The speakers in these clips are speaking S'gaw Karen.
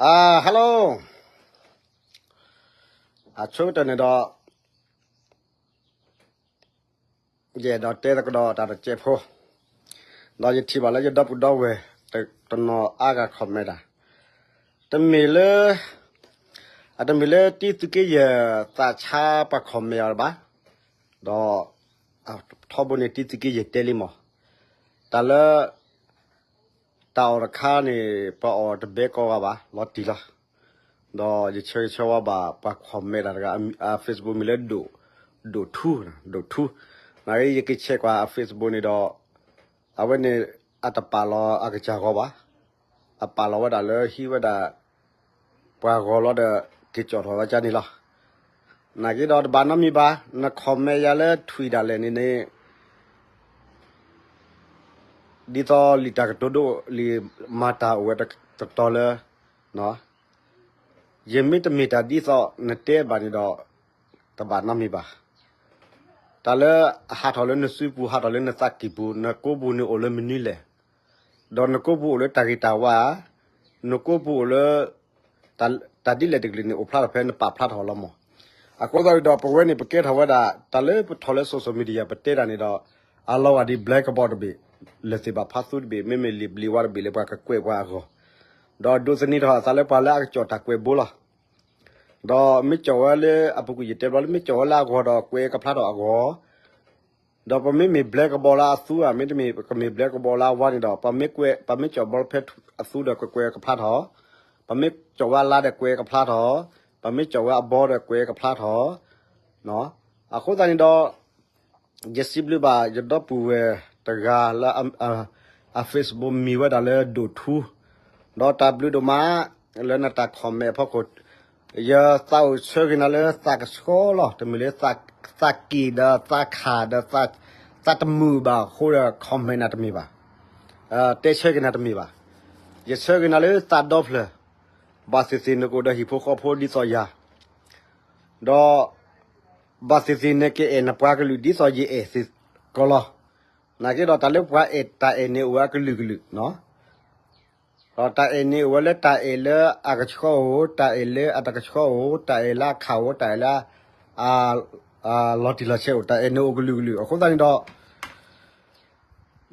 Hello, အဆိကတၢၢ်န့ၣ်ဒီး ယအဲၣ်ဒိးတဲသကိးဒီးတၢ်တစဲးဖိ, ဒီးယထံၣ်ဘၣ်လၢယဒီပုၢ်ဒီဝဲၢ်တနီၤအါဂၤ comment တၢ်, တမ့ၢ်လၢ အတမ့ၢ်လၢတံသုးက့ယဲၢ်သးဆါပှၤ comment အီၤတဘၣ်, ဒီး ထီဘိန့ၣ်တံသုးက့ယဲၢ်တဲလံမး, တၢ်လၢ တၢ်အီၣ်တခါန့ၣ် ပှၤအီၣ်တဘဲကီဂၤဘၣ် လီၤတံၢ်လီၤ. ဒီးယဆၢဂ့ၤဆၢဝါဘၣ်ပှၤ comment တၢ်တဂၤ, အ Facebook မံၤလၢ ဒိၣ်ထူ, ဒိၣ်ထူ, နာ်က့ယက့ၤဆဲးကွၢ်အ Facebook န့ၣ်ဒီး အဝဲန့ၣ် အတပာ်လီၤအကစၢ်ဂီၤဘၣ်, အပာ်လီၤဝဲဒၣ်လၢဟံးဝဲဒၣ် ပှၤဂီၤလီၤဒီး က့ၤကၠီၣ်ထီၣ်ဝဲကန့ၣ်လီၤ. နာ်က့ဒီးတဘၣ်နီတမံၤဘၣ်, န comment ယၤလၢထွံၣ်ဒၣ်လဲာ်န့ၣ်န့ၣ် ဒ်သိးလံာ်တၢ်ကတိၤဒိၣ်လံာ်မၤတၢ်အိၣ်ဝဲတတီၤလၢ ယမ့ၢ်တမ့ၢ်တၢ်ဒ်သိးနတဲဘၣ်န့ၣ်ဒီး တဘၣ်နီတမံၤဘၣ်. တၢ်လၢအဟးထီၣ်လၢနစုပူၤ ဟးထီၣ်လၢနသးကံၢ်ပူၤ နကိးပူၤန့ၣ်အိၣ်လၢမနုၤလဲၣ်, ဒီးနကိးပူၤအိၣ်လၢတၢ်ဂ့ၤတၢ်ဝါဧါ, နကိးပူၤအိၣ်လၢ တၢ်ဒ်လဲၣ်တကလုာ်န့ၣ် အိၣ်ဖျါထီၣ်ဖဲနပာ်ဖျါထီၣ်လီၤမး. အဃိသတးဒီး ပဝဲန့ၣ် ပကဲထီၣ်ဝဲဒၣ် တၢ်လၢပထီၣ်လၢ social media ပတဲတၢ်န့ၣ်ဒီး အလီၤဂာ်ဒ် black box တဘ့ၣ်, လၢသ့ၣ်ဘၣ်ဖးသူတဘ့ၣ် မ့မ့ၢ်လံာ်ဘျံးဝါတဘ့ၣ်လၢပှၤကကွဲးပှၤအဂီၢ်, ဒီးဒိးသန့ၤထီၣ်အသးလၢပှၤလၢအကကၠီၣ်တၢ်ကွဲးဘိလီၤ. ဒီးမ့ၢ်ကၠီၣ်ဝဲလၢအပူၤကွံာ်ယတဲဘျီလၢ မ့ၢ်ကၠီၣ်ဝဲလၢအဂီၢ်ဒီးကွဲးကဖျါထီၣ်အဂီၢ်, ဒီးပမ့မ့ၢ် black box လၢအသူဧါ မ့တမ့ၢ် ကမ့ၢ် black box လၢအဝါန့ၣ်ဒီး ပမ့ၢ်ကၠီၣ်ဘျီဖဲအသူဒီးကွဲးကဖျါထီၣ်, ပမ့ၢ်ကၠီၣ်ဝဲအလါဒီးကွဲးကဖျါထီၣ်, ပမ့ၢ်ကၠီၣ်ဝဲအဘီဒီးကွဲးကဖျါထီၣ်. အဃိသတးန့ၣ်ဒီး ယစံးဘျုးဘၣ်ယဒီပုၢ်ဝဲၢ်တဂၤလၢ အ Facebook မံၤဝဲဒၣ်လၢ ဒိၣ်ထူ, ဒီးတၢ်ဘျုးဒိၣ်မး လၢနတၢ် comment အဖီခိၣ်, ယသးအိၣ်ဆၢဂ့ၤနၤလၢသးကဆှီလီၤ. တမ့ၢ်လၢ သးက့ၣ်ဒီးသးခးဒီး သးတမုာ်ဘၣ်အဃိဒီး comment နၤတမ့ၢ်ဘၣ်, တဲဆၢဂ့ၤနၤတမ့ၢ်ဘၣ်. ယဆၢဂ့ၤနၤလၢသးဒီဖျၢၣ်, ဘၣ်သ့ၣ်သ့ၣ်နကအိၣ်ဒီးဟံၣ်ဖိဃီဖိဒ်သိးယၤ, ဒီး ဘၣ်သ့ၣ်သ့ၣ်နကအဲၣ်နပှၤကလုာ်ဒ်သိးယအဲၣ်စ့ၢ်ကီးလီၤ. နာ်က့ဒီးတၢ်လၢပှၤအဲၣ်တၢ်အဲၣ်န့ၣ်အိၣ်ဝဲအကလုာ်ကလုာ်, ဒီးတၢ်အဲၣ်န့ၣ်အိၣ်ဝဲလၢတၢ်အဲၣ်လၢအကဆှီအိၣ်, တၢ်အဲၣ်လၢအတကဆှီအိၣ်, တၢ်အဲၣ်လၢအခးအိၣ်, တၢ်အဲၣ်လၢ အလီၤတံၢ်လီၤဆဲးအိၣ်, တၢ်အဲၣ်န့ၣ်အိၣ်ကလုာ်ကလုာ်. အဃိသတးန့ၣ်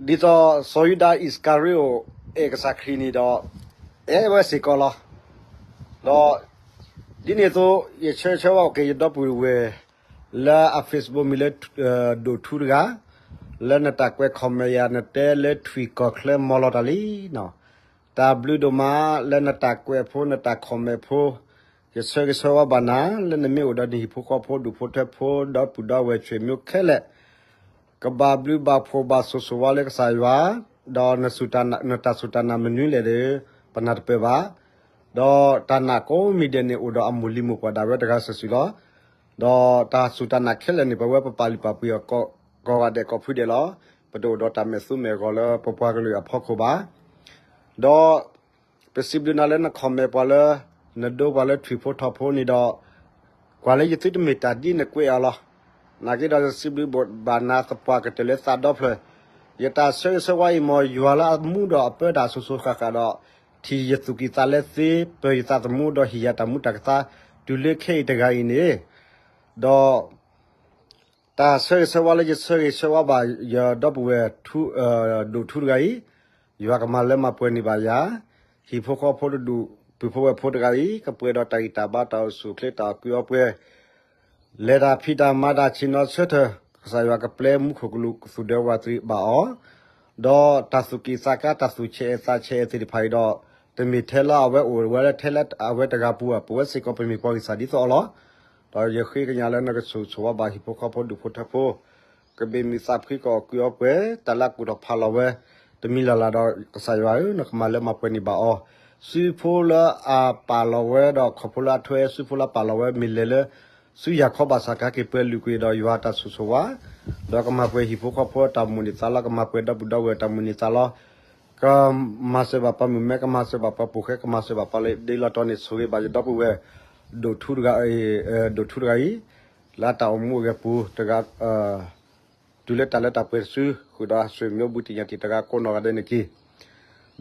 ဒီး ဒ်သိးစီၤယူဒၤအံၣ်စကၤရံအိၣ် အဲၣ်ကစၢ်ခရံာ်န့ၣ်ဒီး အဲၣ်ဝဲစ့ၢ်ကီးလီၤ. ဒီး ဒ်န့ၣ်အသိး ယဆၢဂ့ၤဆၢဝါက့ၤယဒီပုၢ်ဝဲၢ် လၢအ Facebook မံၤလၢ ဒိၣ်ထူတဂၤ, လၢနတၢ်ကွဲး comment ယၤ နတဲလၢထွံၣ်ကီၢ်ချၢမီၤလီၤတၢ်လံ. တၢ်ဘျုးဒိၣ်မး လၢနတၢ်ကွဲးဖိ နတၢ် comment ဖိ, ယဆၢဂ့ၤဆၢဝါဘၣ်နၤ လၢနမ့ၢ်အိၣ်ဒီးနဟံၣ်ဖိဃီဖိ ဒူၣ်ဖိထၢဖိ ဒီပုၢ်ဒီဝဲၢ်ဆွေမျိုးခဲလၢာ် ကဘၣ်ဘျုးဘၣ်ဖှိၣ်ဘၣ်ဆိၣ်ဂ့ၤဆိၣ်ဝါလၢကစၢ်ယွၤ, ဒီးနစူၢ်တၢ်နာ် နတၢ်စူၢ်တၢ်နာ်မနုၤလဲၣ်ဒီး ပနၢ်တပၢၢ်ဘၣ်. ဒီးတၢ်နာ်ကိးမံၤဒဲးန့ၣ် အိၣ်ဒီးအမိၢ်လံၤမိၢ်ပှၢ်ဒၣ်ဝဲတဂၤစုာ်စုာ်လီၤ. ဒီးတၢ်စူၢ်တၢ်နာ်ခဲလၢာ်န့ၣ် ပဝဲပပာ်လုၢ်ပာ်ပှ့ၤအီၤ ကိးဂၤဒဲးကိးဖုဒဲးလီၤ. ပတအိၣ်ဒီးတၢ်မဲာ်သူမဲာ်ဂီၤလၢပပှၤကလုာ်အဖီခိၣ်ဘၣ်. ဒီး ပစံးဘျုးနၤလၢန comment ပှၤလၢ နဒိပှၤလၢထွံၣ်ဖိထီၣ်ဖိန့ၣ်ဒီး ကွၢ်လၢယသုတမ့ၢ်တၢ်ဒ်နကွဲးအီၤလီၤ. နာ်က့ဒီးစံးဘျုးဘၣ်နၤသပှၢ်ကတၢၢ်လၢသးဒီဖျၢၣ်, ယတၢ်ဆၢဂ့ၤဆၢဝါအံၤ မ်ယွၤလၢအမူဒီးအပၢတၢ်အစိၤစိၤဃၣ်ဃၣ်ဒီး ထံၣ်ယသူၣ်ကံၢ်သးလဲသ့ ပၢၤယသးသမူဒီးဟ့ၣ်ယၤတၢ်မူတၢ်ကသါ တုၤလၢခဲအံၤတဂၤအံၤန့ၣ်, ဒီး တၢ်ဆၢဂ့ၤဆၢဝါလၢယဆၢဂ့ၤဆၢဝါဘၣ်ယဒီပုၢ်ဝဲၢ် ဒိၣ်ထူတဂၤအံၤ, ယွၤကမၤလၢမၤပှဲၤန့ၢ်ဘၣ်ယၤ, ဟံၣ်ဖိဃီဖိတဒူၣ် ပုၢ်ဖိဝဲၢ်ဖိတဂၤအံၤ ကပှဲၤဒီးတၢ်ဂံၢ်တၢ်ဘါ တၢ်အိၣ်ဆူၣ်အိၣ်ချ့ တၢ်အီၣ်ကုးအီပှဲၤ လဲၤတၢ်ဖံးတၢ်မၤတၢ်ဆ့ၣ်နီၤဆၢထၢၣ်, ကစၢ်ယွၤကပျဲမူခိၣ်ကလူးသူၣ်ဒၢဝးတရံးဘၣ်အီၤ, ဒီးတၢ်သူၣ်ကံၢ်သးကါ တၢ်သူၣ်ဆဲးအဲးသးဆဲးအဲးသ့ၣ်တဖၣ်အံၤဒီး တမ့ၢ်ထဲလၢအဝဲအိၣ်ဝဲလၢထဲလၢအဝဲတဂၤပူၤဘၣ်, ပဝဲစ့ၢ်ကီးပမ့ၢ်ပှၤဂံၢ်စၢ်ဒ်သိးအီၤလီၤ. ဒီးယဃ့ကညးလၢနကဆိၣ်ဂ့ၤဆိၣ်ဝါဘၣ်ဟံၣ်ဖိဃီဖိဒူၣ်ဖိထၢဖိ, ကဘၣ်မုာ်သးဖှံကအီၣ်ကုးအီပှဲၤ, တၢ်လၢအကူၣ်ထီၣ်ဖးလီၤဝဲ တမံၤလၢ်လၢ်ဒီး ကစၢ်ယွၤဧၢ, နကမၤလၢမၤပှဲၤန့ၢ်ဘၣ်အီၤ, စုဖိလၢအပာ်လီၤဝဲဒီးခီၣ်ဖိလၢအထွဲ စုဖိလၢအပာ်လီၤဝဲမ့ၢ်လဲၤလၢ စုယၤခီဘၣ်ဆၣ် ကဟဲက့ၤပှဲၤလုာ်ကွံာ်ဒီးယွၤတၢ်ဆိၣ်ဂ့ၤဆိၣ်ဝါ, ဒီးကမၤပှဲၤဟံၣ်ဖိဃီဖိအတၢ်အိၣ်မူန့ၢ်သးလီၤ, ကမၤပှဲၤဒီပုၢ်ဒီဝဲၢ်တၢ်အိၣ်မူန့ၢ်သးလီၤ, ကမၤစၢၤဘၣ်ပှၤမုၣ်မဲ ကမၤစၢၤဘၣ်ပှၤပိာ်ဃဲ ကမၤစၢၤဘၣ်ပှၤလၢဒ့လီၤတီၤန့ၣ် ဆိၣ်ဂ့ၤဘၣ်ယဒီပုၢ်ဝဲၢ် ဒိၣ်ထူတဂၤအံၤ, ဒိၣ်ထူတဂၤအံၤ, လၢတၢ်အိၣ်မူအဂဲၤပူၤတဂၤ တုၤလၢတၢ်လၢတၢ်ပှဲၤတစု ဃုာ်ဒီးဆွေမျိုးဘူးတံၢ်ညၣ်တံၢ်တဂၤကိးနီၢ်ဂၤဒဲးန့ၣ်တက့ၢ်.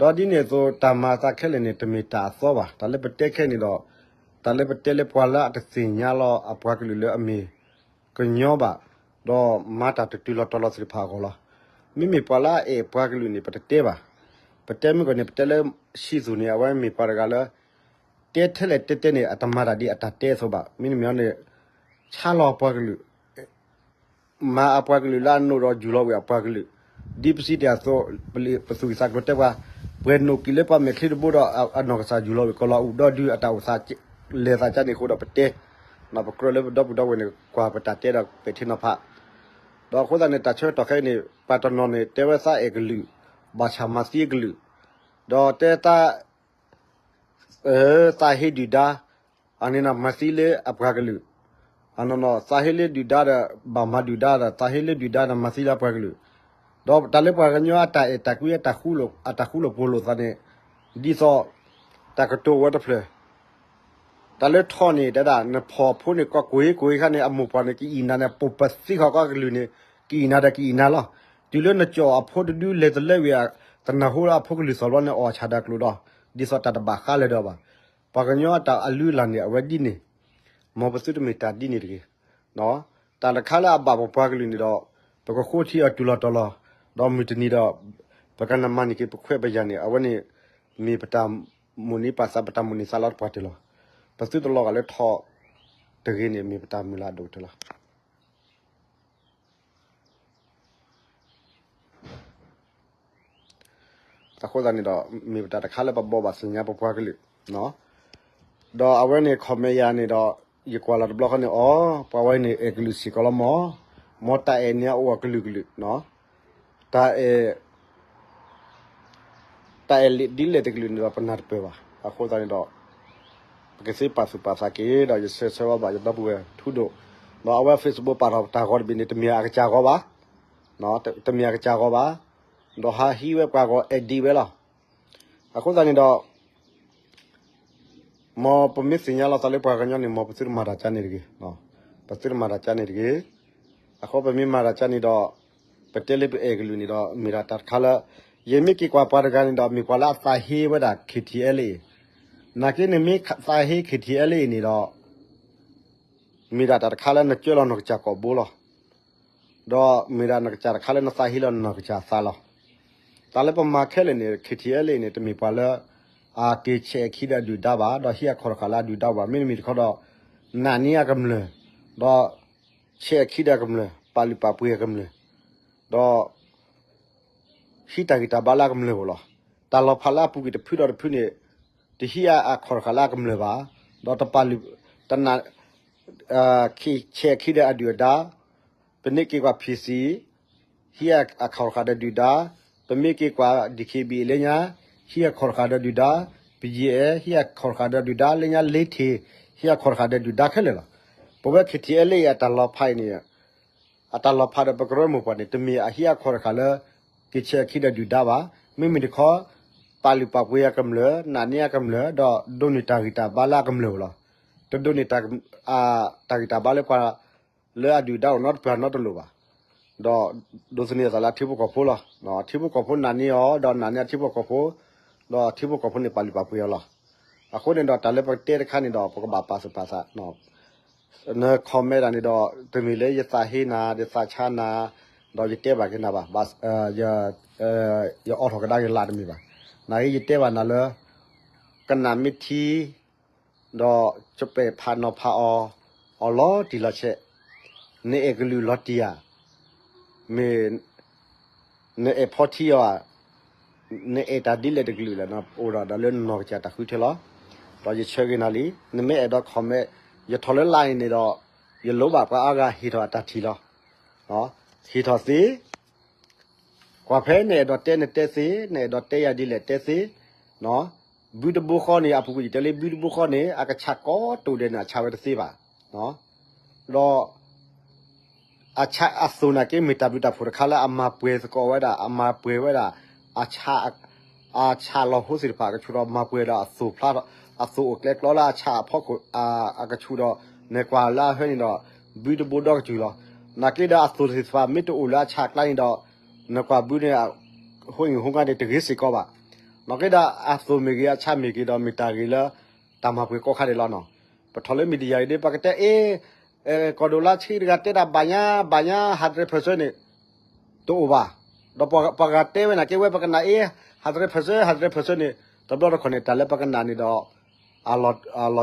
ဒီးဒ်န့ၣ်အသိး တၢ်မၤအသးခဲလၢာ်န့ၣ် တမ့ၢ်တၢ်အသီဘၣ်. တၢ်လၢပတဲခဲန့ၣ်ဒီး တၢ်လၢပတဲလၢပှၤလၢအတသ့ၣ်ညါလီၤအပှၤကလုာ်လၢအမ့ၢ်ကညီဘၣ်, ဒီးမၤတၢ်တတုၤလီၤတီၤလီၤသ့ၣ်တဖၣ်အဂီၢ်လီၤ. မ့မ့ၢ်ပှၤလၢအအဲၣ်ပှၤကလုာ်န့ၣ် ပတတဲဘၣ်. ပတဲမုၢ်ကီၢ်န့ၣ် ပတဲလၢ ဆံသူၣ်န့ၣ် အဝဲမ့ၢ်ပှၤတဂၤလၢ တဲထဲလဲၣ်တဲတဲန့ၣ် အတမၤတၢ်ဒ်အတၢ်တဲအသိးဘၣ်. မ့တမ့ၢ်န့ၣ် ဆါလီၤအပှၤကလုာ် မၤအပှၤကလုာ်လၢအနိးဒီးယူၢ်လီၤဝဲအပှၤကလုာ်, ဒ်ပစံးတ့ၢ်အသိး, ပသုးက့သးကျိၤတဲပှၤ, ပှဲၤနိးက့ၤလၢပှၤမဲာ်ချံတဘိဒီး အနီၢ်ကစၢ်ယူၢ်လီၤဝဲကီၤလီၤအူဒီဒုအတၢ်အိၣ်သး လဲၤသးကါန့ၣ်အဃိဒီးပတဲ, ပကြၢးလၢပဒီပုၢ်ဒီဝဲၢ်န့ၣ် ကွၢ်ပတၢ်တဲဒီးပဲာ်ထံနီၤဖး, ဒီးအဃိသတးန့ၣ် တၢ်ဆၢကတီၢ်ခဲအံၤန့ၣ် ပှၤတနီၤန့ၣ် တဲဝဲသးအဲၣ်ကလုာ်, ဘၣ်ဆၣ်မၤသံအကလုာ်, ဒီးတဲသး သးဟ့ဒုၣ်ဒါ, အန့ၣ်နီၤမၤသံလၢအပှၤကလုာ်, အနီၢ်နီၢ် သးဟ့လၢဒုၣ်ဒါဒီး ဘၣ်မၤဒုၣ်ဒါဒီး သးဟ့လၢဒုၣ်ဒါဒီးမၤသံလၢအပှၤကလုာ်, ဒီးတၢ်လၢပှၤကညီအတၢ်အဲၣ်တၢ်ကွံ အတၢ်ဃူလိာ်ဖိးလိာ်သးန့ၣ်, ဒ်သိး တၢ်ကတိၤဝဲတဖျၢၣ် တၢ်လၢထီၣ်န့ၣ် တဲဒၣ် နဖီၣ်ဖိန့ၣ် ကီၢ်ကွ့ၢ်ကွ့ၢ်ခါန့ၣ် အမိၢ်ပှၢ်န့ၣ် ကအံၣ်နၤန့ၣ် ပိာ်ပသံဃီၤကီၢ်ကလုာ်န့ၣ် ကအံၣ်နၤဒီးကအံၣ်နၤလီၤ. တုၤလၢနကၠီၣ်အဖိတဒုလဲၤတလၢဝံၤ တနၢ်ဟူလၢအဖိကလုာ်သီၣ်ဘျီန့ၣ် အီၣ်ဆၣ်ဒၣ်ကျိၤဒီး ဒ်သိးတၢ်တဘၣ်ဃးလၢၤဒီးဘၣ်. ပှၤကညီအတၢ်အလုၢ်အလၢ်န့ၣ် အဝဲဒ်န့ၣ်, မ်ပသုတမ့ၢ်တၢ်ဒ်န့ၣ်တဂ့ၤ. တၢ်တခါလၢအဘၣ်ပပှၤကလုာ်န့ၣ်ဒီး ပကဃိထံအီၤတုၤလီၤတီၤလီၤ, ဒီးမုၢ်တနံၤဒီး ပကနမၤန့ၢ်က့ၤပခွဲးပယာ်န့ၣ် အဝဲန့ၣ် မ့ၢ်ပတၢ်မိၣ်န့ၢ်ပာ်သး ပတၢ်မိၣ်န့ၢ်သးလီတပှၢ်တၢၢ်လီၤ. ပသုတလီၤဂာ်လၢထီၣ်တဂ့ၤန့ၣ် မ့ၢ်ပတၢ်မုၢ်လၢ်အဒိၣ်ကတၢၢ်လီၤ. အဃိသတးန့ၣ်ဒီး မ့ၢ်ပတၢ်တခါလၢပဘိးဘၣ်သ့ၣ်ညါပပှၤကလုာ်, ဒီးအဝဲန့ၣ် comment ယၤန့ၣ်ဒီး ယကွၢ်လီၤတဘျီဃီန့ၣ် အီၤ ပှၤဝဲန့ၣ်အဲၣ်ကလုာ်စ့ၢ်ကီးလီၤမၢ်, မ်တၢ်အဲၣ်န့ၣ်အအိၣ်အကလုာ်ကလုာ်, တၢ်အဲၣ် တၢ်အဲၣ်ဒ်လဲၣ်တကလုာ်န့ၣ်ဒီး ပနၢ်တပၢၢ်ဘၣ်. အဃိသတးန့ၣ်ဒီး ပကသ့ပာ်သူၣ်ပာ်သးက့ၤဒီး ယဆၢဆၢဝဲဘၣ် ယဒီပုၢ်ဝဲၢ်ထူဒိၣ်, ဒီးအဝဲ Facebook ပာ်ထီၣ်တၢ်ဂီၤတဘ့ၣ်န့ၣ် တမ့ၢ်အကစၢ်ဂီၤဘၣ်, တမ့ၢ်အကစၢ်ဂီၤဘၣ်, ဒီးဟးဟံးဝဲပှၤဂီၤ edit ဝဲလီၤ. အဃိသတးန့ၣ်ဒီး မ်ပမ့ၢ်သ့ၣ်ညါလီၤသးလၢပှၤကညီန့ၣ် မ်ပသုတမၤတၢ်ကါန့ၣ်တဂ့ၤ, ပသုတမၤတၢ်ကါန့ၣ်တဂ့ၤ. အဃိပမ့ၢ်မၤတၢ်ကါန့ၣ်ဒီး ပတဲလၢပအဲၣ်ကလုာ်န့ၣ်ဒီး မ့ၢ်ဒၣ်တၢ်တခါလၢ ယမ့ၢ်က့ၤကွၢ်ပှၤတဂၤန့ၣ်ဒီး မ့ၢ်ပှၤလၢအသးဟ့ဝဲဒၣ် KTLA, နာ်က့နမ့ၢ်သးဟ့ KTLA န့ၣ်ဒီး မ့ၢ်ဒၣ်တၢ်တခါလၢနကၢလီၤနီၢ်ကစၢ်ကိာ်ဘိလီၤ. ဒီးမ့ၢ်ဒၣ်နကစၢ်တခါလၢနသးဟ့လီၤနီၢ်ကစၢ်သးလီၤ. တၢ်လၢပမၤခဲလၢာ်န့ၣ် KTLA န့ၣ် တမ့ၢ်ပှၤလၢ အက့ၤဆဲးအခံဒီးအဒုၣ်ဒါဘၣ်, ဒီးဟံးအခီၣ်တဃာ်လၢအဒုၣ်ဒါဘၣ်. မ့တမ့ၢ်တခီဒီး နာ်န့ၢ်အကမျၢၢ်, ဒီးဆဲးအခံဒီးအကမျၢၢ်, ပာ်လုၢ်ပာ်ပှ့ၤအကမျၢၢ်, ဒီး ဟံးတၢ်ဂံၢ်တၢ်ဘါလၢအကမျၢၢ်ဧိၤလီၤ. တၢ်လီၤဖးလၢအပူၤကွံာ်တဖုဒီးတဖုန့ၣ် တဟံးအခီၣ်တဃာ်လၢအကမျၢၢ်ဘၣ်, ဒီးတပာ်လုၢ် တနာ် ဆဲးအခံဒီးအဒုၣ်အဒါ, ပမ့ၢ်က့ၤကွၢ် PC, ဟံးအခီၣ်တဃာ်ဒီးဒုၣ်ဒါ, ပမ့ၢ်က့ၤကွၢ် DKBA လၢညါ, ဟံးအခီၣ်တဃာ်ဒီးဒုၣ်ဒါ, BGF ဟံးအခီၣ်တဃာ်ဒီးဒုၣ်ဒါ, လၢညါ လ့ထံး, ဟံးအခီၣ်တဃာ်ဒီးဒုၣ်ဒါခဲလၢာ်လီၤ. ပဝဲ KTLA အတၢ်လီၤဖးအံၤန့ၣ် အတၢ်လီၤဖးဒီးပကရၢမိၢ်ပှၢ်န့ၣ် တမ့ၢ်အဟံးအခီၣ်တဃာ်လၢ က့ၤဆဲးအခံဒီးဒုၣ်ဒါဘၣ်. မ့မ့ၢ်တခီ ပာ်လုၢ်ပာ်ပှ့ၤအကမျၢၢ်, နာ်န့ၢ်အကမျၢၢ်, ဒီးဒိးန့ၢ်တၢ်ဂံၢ်တၢ်ဘါလၢအကမျၢၢ်ဧိၤလီၤ. တဒိးန့ၢ် တၢ်ဂံၢ်တၢ်ဘါလၢပှၤ လၢအဒုၣ်ဒါအိၣ်နီတပှၤနီတလိၤဘၣ်. ဒီးဒိးသန့ၤအသးလၢအထံဖိကီၢ်ဖိလီၤ. ထံဖိကီၢ်ဖိနာ်န့ၢ်အီၤ ဒီးနာ်န့ၢ်အထံဖိကီၢ်ဖိ, ဒီးထံဖိကီၢ်ဖိန့ၣ်ပာ်လုၢ်ပာ်ပှ့ၤအီၤလီၤ. အဃိန့ၣ်ဒီးတၢ်လၢပကတဲတခါန့ၣ်ဒီး ပကဘၣ်ပာ်သူၣ်ပာ်သး န comment ဒၣ်န့ၣ်ဒီး တမ့ၢ်လၢယသးဟ့နၤ ယသးဆါနၤ ဒီးယတဲဘၣ်က့ၤနၤဘၣ်, ယအိးထီၣ်ကဒါက့ၤလၢ်တမ့ၢ်ဘၣ်. နာ်က့ယတဲဘၣ်နၤလၢ ကနၣ်မ့ၢ်ထံ ဒီးကပဲာ်ဖးနီၤဖးအီၤ အီၤလီၤတံၢ်လီၤဆဲး, နအဲၣ်ကလုာ်လီၤတံၢ်ဧါ, မ့ၢ် နအဲၣ်ဖီထံအီၤဧါ, နအဲၣ်တၢ်ဒ်လဲၣ်တကလုာ်လဲၣ်, အိၣ်ဒီးလၢနနီၢ်ကစၢ်တၢ်ဃုထၢလီၤ. ဒီးယဆၢဂ့ၤနၤလံ, နမ့ၢ်အဲၣ်ဒိး comment, ယထီၣ်လၢလၢ်န့ၣ်န့ၣ်ဒီး ယလိၣ်ဘၣ်ပှၤအါဂၤဟ့ၣ်ထီၣ်အတၢ်ထံၣ်လီၤ. ဟ့ၣ်ထီၣ်သ့ ကွၢ်ဖဲနအဲၣ်ဒိးတဲနတဲသ့, နအဲၣ်ဒိးတဲယၤဒ်လဲၣ်တဲသ့, ဘုတဘိဃီန့ၣ် အပူၤကွံာ်ယတဲလၢဘုတဘိဃီန့ၣ် အကဆးကိးတိာ်ဒဲးန့ၣ် အဆးဝဲတသ့ဘၣ်. ဒီး အဆးအသိၣ်နာ်က့ မ့ၢ်တၢ်ဘျုးတၢ်ဖှိၣ်တခါလၢအမၤပှဲၤသကိးဝဲဒၣ်, အမၤပှဲၤဝဲဒၣ် အဆးလီၤဟိသ့ၣ်တဖၣ် အကဆူးဒီးမၤပှဲၤဒီးအသိၣ်ဖျါထီၣ်, အသိၣ်အိၣ်ကျဲကျီလၢအဆးအဖီခိၣ် အကဆူးဒီး နကွၢ်လၢအဟဲန့ၣ်ဒီး ဘုတဘိဒီကစၢ်လီၤ. နာ်က့ဒီးအသိၣ်သ့ၣ်တဖၣ် မ့ၢ်တအိၣ်လၢအဆးအကျါန့ၣ်ဒီး နကွၢ်ဘုန့ၣ် ဟိငိၣ်ဟိငါန့ၣ် တဂ့ၤစ့ၢ်ကီးဘၣ်. နီၢ်က့ဒီးအသိးမ့ၢ်ဂ့ၤ အဆၣ်မ့ၢ်ဂ့ၤဒီး မ့ၢ်တၢ်ဂ့ၤလၢ တၢ်မၤပှဲၤကိးခါဒဲးလီၤနီၤ. ပထီၣ်လၢ media အံၤဒီး ပကတဲအ့ၣ် ကီၢ်ဒိၣ်လါဆံတဂၤတဲဒၣ်ဘၣ်ညါ ဘၣ်ညါ ဟးတရဲၣ်ဖၢၣ်စၢန့ၣ် တအိၣ်ဘၣ်. ဒီးပှၤဂၤတဲဝဲနာ်က့ဝဲ ပကနၣ်အ့ၣ် ဟးတရဲၣ်ဖၢၣ်စၢ ဟးတရဲၣ်ဖၢၣ်စၢန့ၣ် တဘျီတခီၣ်န့ၣ် တၢ်လၢပကနၣ်န့ၣ်ဒီး အလီၤ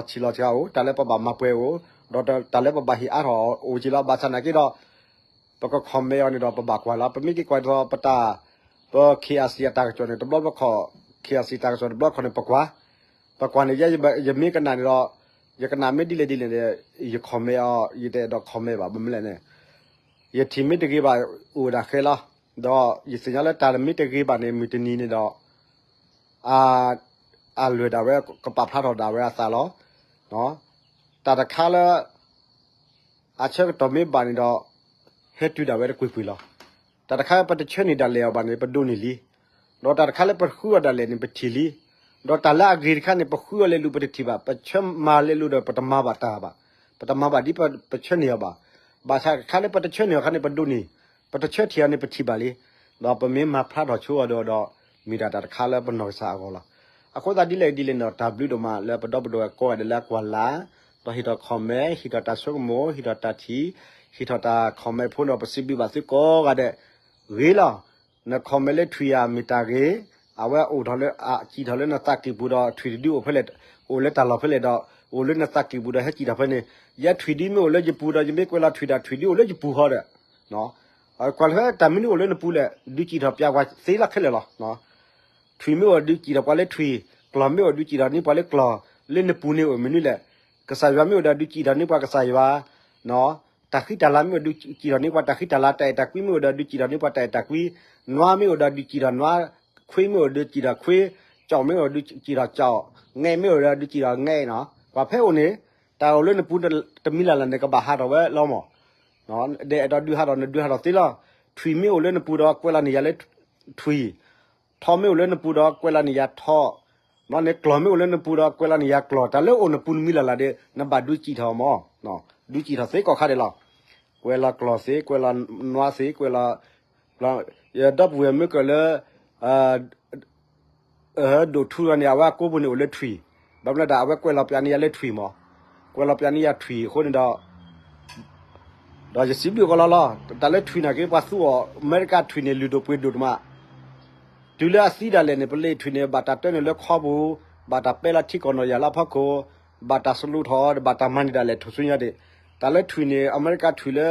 ဆံးလီၤစှၤအိၣ် တၢ်လၢပဘၣ်မၤပှဲၤအိၣ် ဒီးတၢ်လၢပဘၣ်ဟ့ၣ်အါထီၣ်အိၣ်က့လီၤ. ဘၣ်ဆၣ်နာ်က့ဒီး ပက comment အီၤန့ၣ်ဒီး ပဘၣ်ကွၢ်လီၤ. ပမ့ၢ်က့ၤကွၢ်ဒီးပတၢ် ပ KIC အတၢ်ကစီၣ်န့ၣ် တဘျီဘျီ KIC တၢ်ကစီၣ်တဘျီခီၣ်န့ၣ် ပကွၢ်, ပကွၢ်န့ၣ် ယဲယမ့ၢ်ကနၣ်န့ၣ်ဒီး ယကနၣ်မ့ၢ်ဒ်လဲၣ်ဒ်လဲၣ်န့ၣ် ယ comment အီၤ ယတအဲၣ်ဒိး comment ဘၣ် ဘၣ်မနုၤလဲၣ်န့ၣ် ယထံၣ်မ့ၢ်တဂ့ၤဘၣ် အိၣ်ဒၣ်ဃဲလီၤ. ဒီးယသ့ၣ်ညါလၢတၢ်မ့ၢ်တဂ့ၤဘၣ်န့ၣ် မုၢ်တနံၤန့ၣ်ဒီး အ အလွဲၢ်ဒၣ်ဝဲ ကပာ်ဖျါထီၣ်ဒၣ်ဝဲအသးလီၤ. တၢ်တခါလၢ အဆၢကတီၢ်မ့ၢ်ဘၣ်န့ၣ်ဒီး ဟဲတုၤဒၣ်ဝဲတကွ့ၢ်ကွ့ၢ်လီၤ. တၢ်တခါလၢပတဆၢန့ၢ်ဒၣ်လဲာ်အီၤဘၣ်န့ၣ် ပဒိးန့ၢ်လံ. ဒီးတၢ်တခါလၢပဃုအီၤဒၣ်လဲာ်န့ၣ် ပထံၣ်လံ. ဒီးတၢ်လၢအဂ့ၤတခါန့ၣ် ပဃုအီၤလဲၤလိာ်ပတထံၣ်ဘၣ်, ပဆၢမၤလဲၤလိာ်ဒီးပတမၤဘၣ်တၢ်ဘၣ်, ပတမၤဘၣ်ဒ်ပဆၢန့ၢ်အီၤဘၣ်. ဘၣ်ဆၣ်တခါလၢပတဆၢန့ၢ်အီၤခါန့ၣ် ပဒိးန့ၢ်, ပတဆၢထံၣ်အီၤန့ၣ် ပထံၣ်ဘၣ်လံ. ဒီးပမ့ၢ်မၤဖျါထီၣ်ဆိအီၤဒီး ဒီးမ့ၢ်ဒၣ်တၢ်တခါလၢပနီၢ်ကစၢ်အဂီၢ်လီၤ. အဃိသတးဒ်လဲၣ်ဒ်လဲၣ်န့ၣ်ဒီး တၢ်ဘျုးဒိၣ်မးလၢပဒီပုၢ်ဒီဝဲၢ်ကိးဂၤဒဲးလၢအကွၢ်လၢ်, ဒီးဟ့ၣ်ထီၣ် comment, ဟ့ၣ်ထီၣ်တၢ်ဆိကမိၣ်, ဟ့ၣ်ထီၣ်တၢ်ထံၣ်, ဟ့ၣ်ထီၣ်တၢ် comment ဖိဒီး ပစံးဘျုးဘၣ်သုကိးဂၤဒဲး, ဂ့ၤလီၤ. န comment လၢထွံၣ်ဧါ မ့ၢ်တၢ်ဂ့ၤ, အဝဲအိၣ်ထီၣ်လၢအစံၣ်ထီၣ်လၢနသးကံၢ်ပူၤဒီး ထွံၣ်တဒုအိၣ်ဖဲလဲၣ်, အိၣ်လၢတၢ်လီၢ်ဖဲလဲၣ်ဒီး အိၣ်လၢနသးကံၢ်ပူၤဒီး ဟဲစံၣ်ထီၣ်ဖဲန့ၣ်, ယဲထွံၣ်ဒုမ့ၢ်အိၣ်လၢယပူၤဒီး ယမ့ၢ်ကွဲးလီၤထွံၣ်ဒၣ် ထွံၣ်ဒုအိၣ်လၢယပူၤဃီဒီး ကွၢ်လၢတၢ်မနုၤအိၣ်လၢနပူၤလဲၣ်, ဒုးစံၣ်ထီၣ်ပျးပှၤသ့လီၤခဲလၢာ်လီၤ. ထွံၣ်မ့ၢ်အိၣ်ဒုးစံၣ်ထီၣ်ပှၤလၢထွံၣ်, ကျီၢ်မ့ၢ်အိၣ်ဒုးစံၣ်ထီၣ်န့ၢ်ပှၤလၢကျီၢ်, လၢနပူၤန့ၣ်အိၣ်မနုၤလဲၣ်. ကစၢ်ယွၤမ့ၢ်အိၣ်ဒီးဒုးစံၣ်ထီၣ်န့ၢ်ပှၤကစၢ်ယွၤ, တၢ်ဃံတၢ်လၤမ့ၢ်အိၣ်ဒုးစံၣ်ထီၣ်န့ၢ်ပှၤတၢ်ဃံတၢ်လၤ, တၢ်အဲၣ်တၢ်ကွံမ့ၢ်အိၣ်ဒီးဒုးစံၣ်ထီၣ်န့ၢ်ပှၤတၢ်အဲၣ်တၢ်ကွံ, နွါမ့ၢ်အိၣ်ဒီးဒုးစံၣ်ထီၣ်နွါ, ခွ့မ့ၢ်အိၣ်ဒုးစံၣ်ထီၣ်ခွ့, ကၠီၣ်မ့ၢ်အိၣ်ဒုးစံၣ်ထီၣ်ကၠီၣ်, ငဲးမ့ၢ်အိၣ်ဒီးဒုးစံၣ်ထီၣ်ငဲးနီၤ. ပှၤဖဲအိၣ်န့ၣ် တၢ်အိၣ်လၢနပူၤတမံၤလၢ်လၢ်န့ၣ် ကဘၣ်ဟးထီၣ်ဝဲလီၤမၢ်. ဒီးအဲၣ်ဒိးဒုးဟးထီၣ်နဒုးဟးထီၣ်သ့လီၤ. ထွံၣ်မ့ၢ်အိၣ်လၢနပူၤဒီးကွဲးလီၤန့ၢ်ယၤလၢထွံၣ်, ထီမ့ၢ်အိၣ်လၢနပူၤဒီးကွဲးလီၤန့ၢ်ယၤထီ, န့ၣ်ကျီၢ်မ့ၢ်အိၣ်လၢနပူၤဒီးကွဲးလီၤန့ၢ်ယၤကျီၢ်, တၢ်လၢအိၣ်နပူၤတမံၤလၢ်လၢ်ဒီး နဘၣ်ဒုးစံၣ်ထီၣ်မၢ်, ဒုးစံၣ်ထီၣ်သ့ကိးခါဒဲးလီၤ. ကွဲးလီၤကျီၢ်သ့, ကွဲးလီၤနွါသ့, ကွဲးလီၤ, ဒီပုၢ်ဝဲၢ်မ့ၢ်ကၢၢ်လၢ ဒိၣ်ထူန့ၣ် အဝဲအကိးပူၤန့ၣ်အိၣ်လၢထွံၣ်, ဘၣ်မနုၤဒၣ် အဝဲကွဲးလီၤပျးန့ၢ်ယၤလၢထွံၣ်မၢ်, ကွဲးလီၤပျးန့ၢ်ယၤထွံၣ်အဃိန့ၣ်ဒီး ဒီးယစံးဘျုးကီးလီၤလီၤ. တၢ်လၢထွံၣ်နာ်က့ ပှၤသူအီၤ အမဲရကၤထွံၣ်န့ၣ် လုၢ်ဒိၣ်ပှ့ၤဒိၣ်တမး, တုၤလၢအသံဒၣ်လဲာ်န့ၣ် ပလ့ၣ်ထွံၣ်န့ၣ် ဘၣ်တၢ်တၢန့ၣ်လၢခီပူၤ, ဘၣ်တၢ်ပဲလီၤထံကီၢ်နီၢ်ယၢ်လၢအဖီခိၣ်, ဘၣ်တၢ်စလူးထီၣ်, ဘၣ်တၢ်မၤန့ၢ်ဒၣ်လဲာ်ထိၣ်ဆူညါဒံး. တၢ်လၢထွံၣ်န့ၣ် အမဲရကၤထွံၣ်လၢ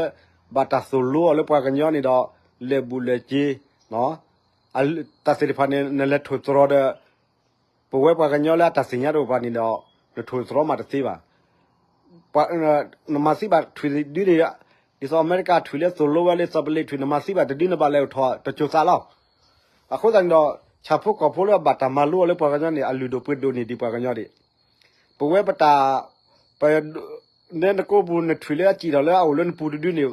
ဘၣ်တၢ်သိၣ်လိအီၤလၢပှၤကညီန့ၣ်ဒီး လဲၤဘူးလဲၤစ့ တၢ်သ့ၣ်တဖၣ်န့ၣ် နလဲၤထိၣ်သတြီၤဒီး ပဝဲပှၤကညီလၢအတၢ်သ့ၣ်ညါတအိၣ်ပှၤန့ၣ်ဒီး နထိၣ်သတြီၤမးတသ့ဘၣ်. နမၤသံဘၣ်ထွံၣ်ဒုန့ၣ် ဒ်သိးအမဲရကၤထွံၣ်လၢသိၣ်လိဝဲလၢစီၤပလ့ၣ်ထွံၣ် နမၤသံဘၣ်တဒု နဘၣ်လဲၤအိၣ်ထီၣ်တစိၤသးလီၤ. အဃိသတးန့ၣ်ဒီး ဆၣ်ဖိကီၢ်ဖိလၢအဘၣ်တၢ်မၤလိအီၤလၢပှၤကညီန့ၣ် အလုၢ်ဒိၣ်ပှ့ၤဒိၣ်န့ၢ်ဒံးပှၤကညီဒံး. ပဝဲပတၢ် ပ နဲနကိးပူၤနထွံၣ်လၢအစံၣ်ထီၣ်လၢအအိၣ်လၢနပူၤတဒုန့ၣ်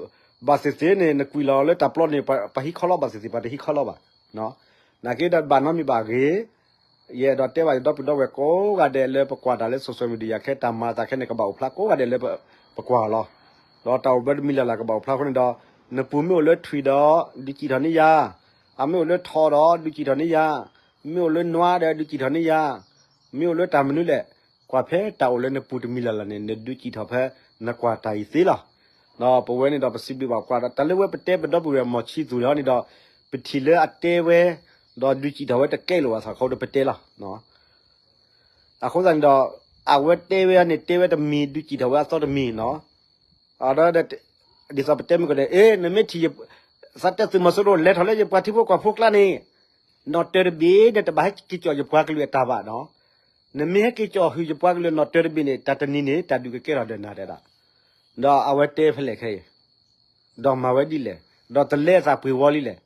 ဘၣ်သ့ၣ်သ့ၣ်န့ၣ် နကွံာ်လီၤလၢတၢ်ပျီန့ၣ် ပှၤဟံးခီလီၤဘၣ်သ့ၣ်သ့ၣ် ပှၤတဟံးခီလီၤဘၣ်. နာ်က့ဒီးဘၣ်နီတမံၤဘၣ်ဂ့ၤ, ယအဲၣ်ဒိးတဲဘၣ်ယဒီပုၢ်ဒီဝဲၢ်ကိးဂၤဒဲးလၢပကွၢ်တၢ်လၢ social media ခဲ တၢ်မၤအသးခဲန့ၣ် ကဘၣ်အိၣ်ဖျါကိးဂၤဒဲးလၢပကွၢ်အီၤလီၤ. ဒီးတၢ်အိၣ်ဘၢတမံၤလၢ်လၢ်ကဘၣ်အိၣ်ဖျါအဃိန့ၣ်ဒီး နပူၤမ့ၢ်အိၣ်လၢထွံၣ်ဒီး ဒုးစံၣ်ထီၣ်န့ၢ်ယၤ, အမ့ၢ်အိၣ်လၢထီဒီး ဒုးစံၣ်ထီၣ်န့ၢ်ယၤ, မ့ၢ်အိၣ်လၢနွါဒီး ဒုးစံၣ်ထီၣ်န့ၢ်ယၤ, မ့ၢ်အိၣ်လၢတၢ်မနုၤလဲၣ်, ကွၢ်ဖဲတၢ်အိၣ်လၢနပူၤတမံၤလၢ်လၢ်န့ၣ် နဒုးစံၣ်ထီၣ်ဖဲနကွၢ်တၢ်အံၤသ့လီၤ. ဒီးပဝဲန့ၣ်ဒီးပစံးဘျုးဘၣ်ကွၢ်ဒီး တၢ်လၢဝဲပတဲပဒီပုၢ်ဝဲၢ်မီၤဆံသူၣ်လီၤန့ၣ်ဒီး ပထံၣ်လၢအတဲဝဲ ဒီးဒုးစံၣ်ထီၣ်ဝဲတကဲလိာ်ဘၣ်သးခီဒီးပတဲလီၤ. အဃိသတးန့ၣ်ဒီး အဝဲတဲဝဲန့ၣ် တဲဝဲတမံၤ ဒုးစံၣ်ထီၣ်ဝဲအသီတမံၤနီၤ. ဒီး ဒ်သိးပတဲမ့ၢ်ကီးဒီး အ့ နမ့ၢ်ထံၣ် သးတဲသုးမီၤစိရိၤ လဲၤထီၣ်လၢယပှၤထံဖိကီၢ်ဖိကျါန့ၣ် နီၣ်တၢၤတဘ့ၣ် နတဘၣ်ဟဲက့ၤကၠီၣ်ယပှၤကလုာ်အတၢ်ဘၣ်နီၤ. နမ့ၢ်ဟဲက့ၤကၠီၣ်ဟုၣ်ယပှၤကလုာ်နီၣ်တၢၤတဘ့ၣ်န့ၣ် တၢ်တနံၤန့ၣ် တၢ်ဒုးကကဲထီၣ်ဒီးနၤတဲဒၣ်. ဒီးအဝဲတဲဖဲလဲၣ်ခဲအံၤ ဒီးမၤဝဲဒ်လဲၣ်, ဒီးတလဲအသးပှ့ၤဝီလံလဲၣ်,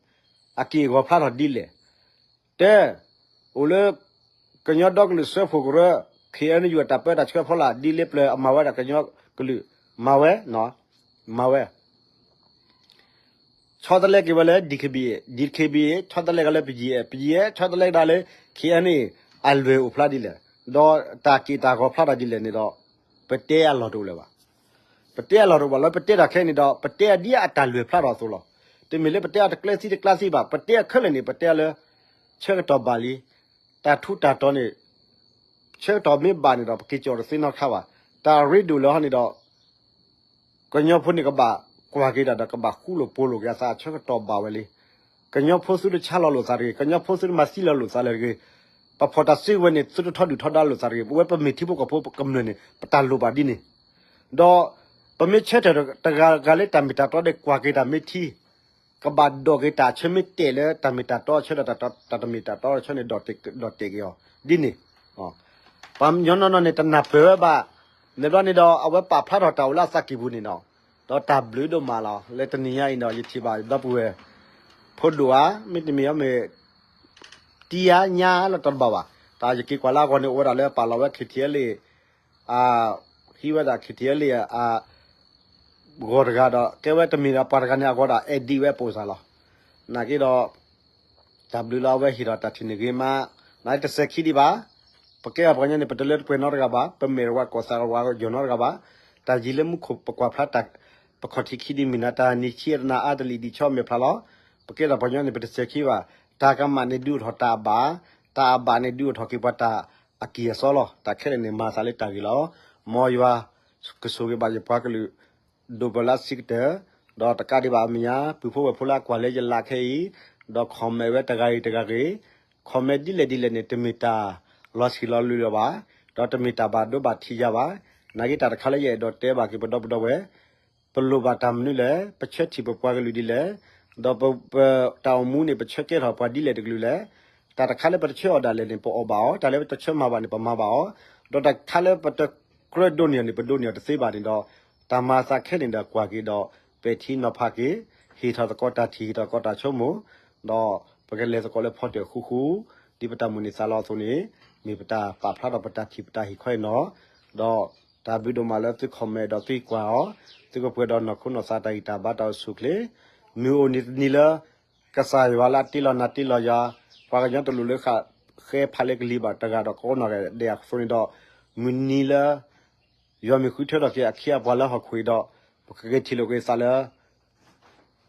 အက့ၢ်အဂီၤဖျါထီၣ်ဒ်လဲၣ်. တဲ, အိၣ်လၢ ကညီဒီကလုာ်စၢဖှိၣ်ကရၢ ခ့ၣ်အဲၣ်ယူၣ် အတၢ်ပၢတၢ်ဆှၢဖီလာ် ဒ်လဲၣ်ပျၢၤအမၤဝဲဒၣ်ကညီကလုာ်, မၤဝဲ, မၤဝဲ ဆီတလဲက့ၤဝဲလၢ DKBA, DKBA ဆီတလဲက့ၤလၢ ပယီၤအဲၣ်, ပယီၤအဲၣ် ဆီတလဲကဒါလၢ ခ့ၣ်အဲၣ်ယူၣ် အလွဲၢ်အိၣ်ဖျါဒ်လဲၣ်, ဒီးတၢ်က့ၢ်တၢ်ဂီၤဖျါထီၣ်ဒ်လဲၣ်န့ၣ်ဒီး ပတဲအလီၢ်တအိၣ်လၢၤဘၣ်. ပတဲအလီၢ်တအိၣ်ဘၣ်လၢပတဲတၢ်ခဲအံၤန့ၣ်ဒီး ပတဲအဒ်အတၢ်လွဲၢ်ဖျါထီၣ်အသိးလီၤ. တမ့ၢ်လၢပတဲအတကျဲသံတကျါသံဘၣ်, ပတဲအခဲလၢာ်န့ၣ် ပတဲအလၢ ဆၢကတီၢ်ဘၣ်လံ, တၢ်ထူးတၢ်တီၤန့ၣ် ဆၢကတီၢ်မ့ၢ်ဘၣ်န့ၣ်ဒီး ပက့ၤကီၤတသ့နီတခါဘၣ်. တၢ်ရ့ဒိၣ်လၢဟီန့ၣ်ဒီး ကညီဖိန့ၣ်ကဘၣ်ကွၢ်က့ၤတၢ်ဒီး ကဘၣ်ဃူလိာ်ဖိးလိာ်က့ၤအသး အဆၢကတီၢ်ဘၣ်ဝဲလံ. ကညီဖိသုတဆါလီၤလိာ်သးတဂ့ၤ, ကညီဖိသုတမၤသံလီၤလိာ်သးလၢတဂ့ၤ, ပဖီၣ်တၢ်စုကဝဲၤန့ၣ် သုတထီဒုၣ်ထီဒါလိာ်သးတဂ့ၤ, ပဝဲပမ့ၢ်ထံဖိကီၢ်ဖိကမျၢၢ်န့ၣ် ပတၢ်လိၣ်ဘၣ်ဒ်န့ၣ်, ဒီး ပမ့ၢ်ဆၢထၢၣ်တဂၤဂၤလၢတၢ်မ့ၢ်တၢ်တီဒီး ကွၢ်က့ၤတၢ်မ့ၢ်ထံ ကဘၣ်ဒိးက့ၤတၢ်ဆၢမ့ၢ်တဲာ်လၢတၢ်မ့ၢ်တၢ်တီအဆၢဒီး တၢ်တမ့ၢ်တၢ်တီအဆၢန့ၣ် ဒိးတဲာ်က့ၤအီၤဒ်န့ၣ်. ပှၤကညီနီၢ်နီၢ်န့ၣ် တနၢ်ပၢၢ်ဝဲဘၣ်. န့ၣ်ဘျီန့ၣ်ဒီး အဝဲပာ်ဖျါထီၣ်တၢ်အိၣ်လၢအသးကံၢ်ပူၤန့ၣ်နီၤ, ဒီးတၢ်ဘျုးဒိၣ်မးလီၤ. လၢတနံၤညါအံၤဒီး ယထံၣ်ဘၣ်ဒီပုၢ်ဝဲၢ် ဖိဒိၣ်ဧါ, မ့တမ့ၢ်အီၤမ့ၢ် တံၤဧါညါလီၤတဘၣ်ဘၣ်. တၢ်ယက့ၤကွၢ်လၢအဂီၢ်န့ၣ် အိၣ်ဝဲဒၣ်လၢပာ်လီၤဝဲ ခ့ထံအလ့ၣ် အ ဟံးဝဲဒၣ် ခ့ထံအလ့ၣ် အ ဂီၤတဂၤဒီး ကဲဝဲတမ့ၢ်ဒီးပှၤတဂၤန့ၣ်အဂီၢ်ဒီး edit ဝဲပိာ်စၢ်လီၤ. နာ်က့ဒီး တၢ်ဘျုးလၢအဝဲဟ့ၣ်ထီၣ်တၢ်ထံၣ်န့ၣ်ဂ့ၤမး, နာ်က့တစဲးခံဒံးဘၣ်. ပကဲပှၤကညီန့ၣ် ပတလၢတပှဲၤနီတဂၤဘၣ်, ပမ့ၢ်ဝဲကီၢ်သးဝးကယီၢ်နီတဂၤဘၣ်. တၢ်ယံၤလၢမူခိၣ်ပကွၢ်ဖျါတၢ် ပခီၣ်ထံးခံဒံးမ့ၢ်နၤ တၢ်နံၤဆံးတနၤအါတလံာ်ဒံးဆီမဲာ်ဖျါလီၤ. ပကဲဒီးပှၤကညီန့ၣ် ပတစဲးခံဘၣ်. တၢ်ကမၣ်န့ၣ်ဒုးအိၣ်ထီၣ်တၢ်အဘၣ်, တၢ်အဘၣ်န့ၣ်ဒုးအိၣ်ထီၣ်က့ၤပှၤတၢ်အကံၢ်အစီလီၤ. တၢ်ခဲလၢာ်န့ၣ်မၤသးလၢတၢ်ဂ့ၤလီၤ. မ်ယွၤကဆိၣ်ဂ့ၤဘၣ်ယပှၤကလုာ် ဒိၣ်ပလၢစံးကတၢၢ်, ဒီးတကးဒံးဘၣ်အမဲာ်ညါ ပုၢ်ဖိဝဲၢ်ဖိလၢအကွၢ်လၢယလၢခဲအံၤ, ဒီး comment ဝဲတဂၤဂ့ၤတဂၤဂ့ၤ, comment ဒ်လဲၣ်ဒ်လဲၣ်န့ၣ် တမ့ၢ်တၢ်လီၤဆံးလီၤလွံၢ်လၢၤဘၣ်, ဒီးတမ့ၢ်တၢ်ဘၣ်ဒိဘၣ်ထံးယၤဘၣ်. နာ်က့တၢ်တခါလၢယအဲၣ်ဒိးတဲဘၣ်က့ၤပဒီပုၢ်ဒီဝဲၢ် ပလိၣ်ဘၣ်တၢ်မနုၤလဲၣ်, ပဆၢထံၣ်ပပှၤကလုာ်ဒ်လဲၣ်, ဒီးပ ပတၢ်အိၣ်မူန့ၣ် ပဆၢကဲထီၣ်ပှၤဒ်လဲၣ်တကလုာ်လဲၣ်. တၢ်တခါလၢပတဆၢအီၤဒၣ်လဲာ်န့ၣ် ပအီၣ်ဘၣ်အီၤ, တၢ်လၢပတဆၢမၤဘၣ်န့ၣ် ပမၤဘၣ်အီၤ, ဒီးတၢ်တခါလၢပတကြၢးဒိးန့ၢ်အီၤန့ၣ် ပဒိးန့ၢ်အီၤတသ့ဘၣ်န့ၣ်ဒီး တၢ်မၤသးခဲန့ၣ်ဒီးကွၢ်က့ၤဒီး ပဲာ်ထံနီၤဖးက့ၤ, ဟ့ၣ်ထီၣ်သကိးတၢ်ထံၣ် ဟ့ၣ်ထီၣ်သကိးတၢ်ဆိကမိၣ်, ဒီးပကလဲၤသကိးလၢဖီတၢၣ်ဃူဃူ, ဒ်ပတၢ်မုၢ်န့ၢ်သးလီအသိးန့ၣ်, မ့ၢ်ပတၢ်ပာ်ဖျါထီၣ်ပတၢ်ထံၣ်ပတၢ်ဟ့ၣ်ခီအံၤနီၤ, ဒီးတၢ်ဘျုးဒိၣ်မးလၢသု comment ဒီးသုကွၢ်အီၤ, သုကပှဲၤဒီးနီၢ်ခိနီၢ်သးတၢ်ဂံၢ်တၢ်ဘါတၢ်အိၣ်ဆူၣ်အိၣ်ချ့, မုၢ်အိၣ်န့ၣ်တနံၤလၢ ကစၢ်ယွၤလၢအတ့လီၤနၤတ့လီၤယၤ, ပှၤကညီတလိၣ်လၢဃာ်ဃဲဖးလၢကလံၤဘၣ်တဂၤဒီးကိးနီၢ်ဂၤဒဲးအသိးန့ၣ်ဒီး, မုၢ်နံၤလၢ ယွၤမ့ၢ်ဃုထၢထီၣ်က့ၤအခ့အပှၤလၢဟီၣ်ခိၣ်အံၤဒီး, ပကက့ၤထံၣ်လိာ်က့ၤသးလၢ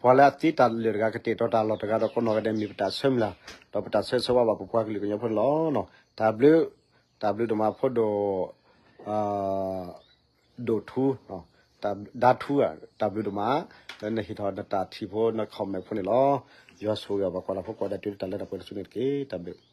ပှၤလၢအသ့တၢ်လၢာ်တဂၤကတဲာ်ကတီၤတၢ်လီၢ်တဂၤဒီးကိးနီၢ်ဂၤဒဲးမ့ၢ်ပတၢ်ဆၢမုၢ်လၢ်, ဒီးပတၢ်ဆၢဂ့ၤဆၢဝါဘၣ်ပပှၤကလုာ်ကညီဖိန့ၣ်လီၤ. တၢ်ဘျုး, တၢ်ဘျုးဒိၣ်မးဖိဒိၣ် ဒိၣ်ထူ, ဒါထူ, တၢ်ဘျုးဒိၣ်မး, လၢနဟ့ၣ်ထီၣ်နတၢ်ထံၣ်ဖိန comment ဖိန့ၣ်လီၤ. ယွၤဆိၣ်ဂ့ၤအီၤ ပှၤကွၢ်တၢ်ဖိကိးဂၤဒဲးတုၤလၢတၢ်လၢတၢ်ပှဲၤတစုန့ၣ်တက့ၢ်. တၢ်ဘျုး